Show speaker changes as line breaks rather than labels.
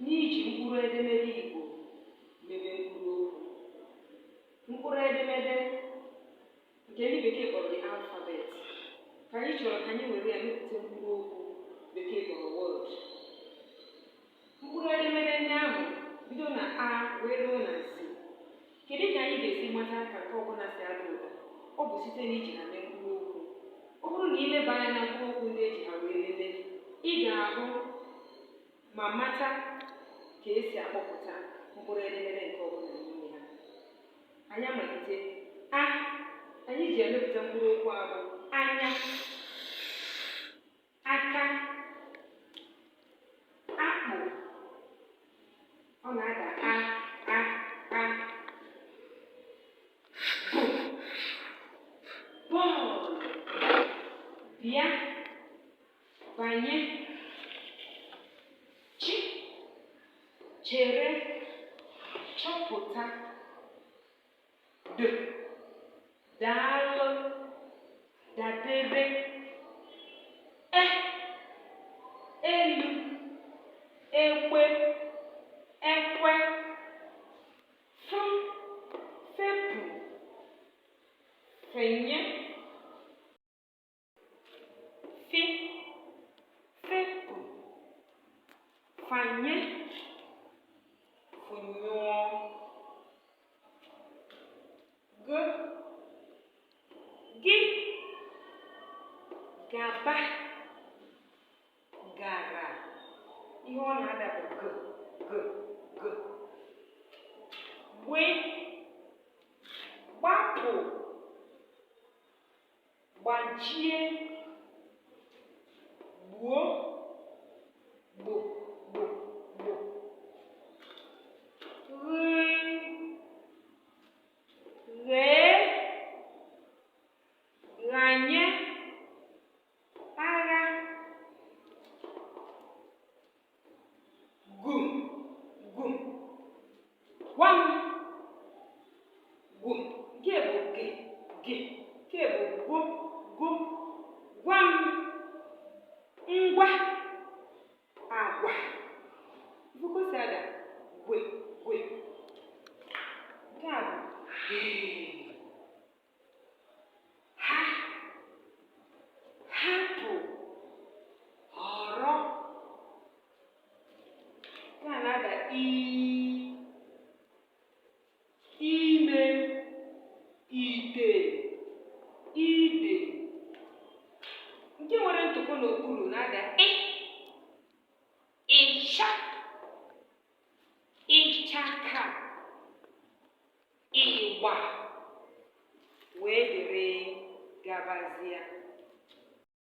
N'iji mkpụrụ edemede Igbo mebe mkpụrụ okwu, mkpụrụ edemede nke ndị bekee kpọrọ the alphabet, ka anyị chọrọ ka anyị were ya mepụta mkpụrụ okwu bekee kpọrọ word. Mkpụrụ edemede ndị ahụ bido na A wee ruo na Z. Kedu ka anyị ga-esi mata ka nke ọbụla si ada ụda? Ọ bụ site n'iji ha mee mkpụrụ okwu. Ọ bụrụ na i leba anya na mkpụrụ okwu ndị e ji ha wee mebe, ị ga-ahụ ma mata ka e si akpọpụta mkpụrụ edemede nke ọbụla n'ime ha. Anyị amalite. A anyị ji emepụta mkpụrụ okwu a bụ anya, aka, akpụ. Ọ na-ada a, a, a. Bụ, bọọlụ, bịa, banye, chi, chere, chọpụta, d, daalụ, dabere, e, elu, egbe, ekwe, f, fepụ, fenye, fi, fepụ, fanye, fụnyụọ, g, gị, gaba, gara. Ihe ọ na-ada bụ g, g, g. Gbe, gbapụ, gbajie, gbuo, gbo, gbo, gbo, ghee, ghee, ghanye, agha, gu, gwu, gwa m, gwu. Nke bụ gị, gị. Nke bụ gwu, gwu, gwa m, ngwa, agwa. Ị fụ ka o si ada gwe, gwe. Nke a bụ hee, ha, hapụ, họrọ. Nke a na-ada ii, ime, ite, ide. Nke nwere ntụpọ n'okpuru na-ada ị, ịcha, ịchaka, ịgba, wee dịrị gabazie.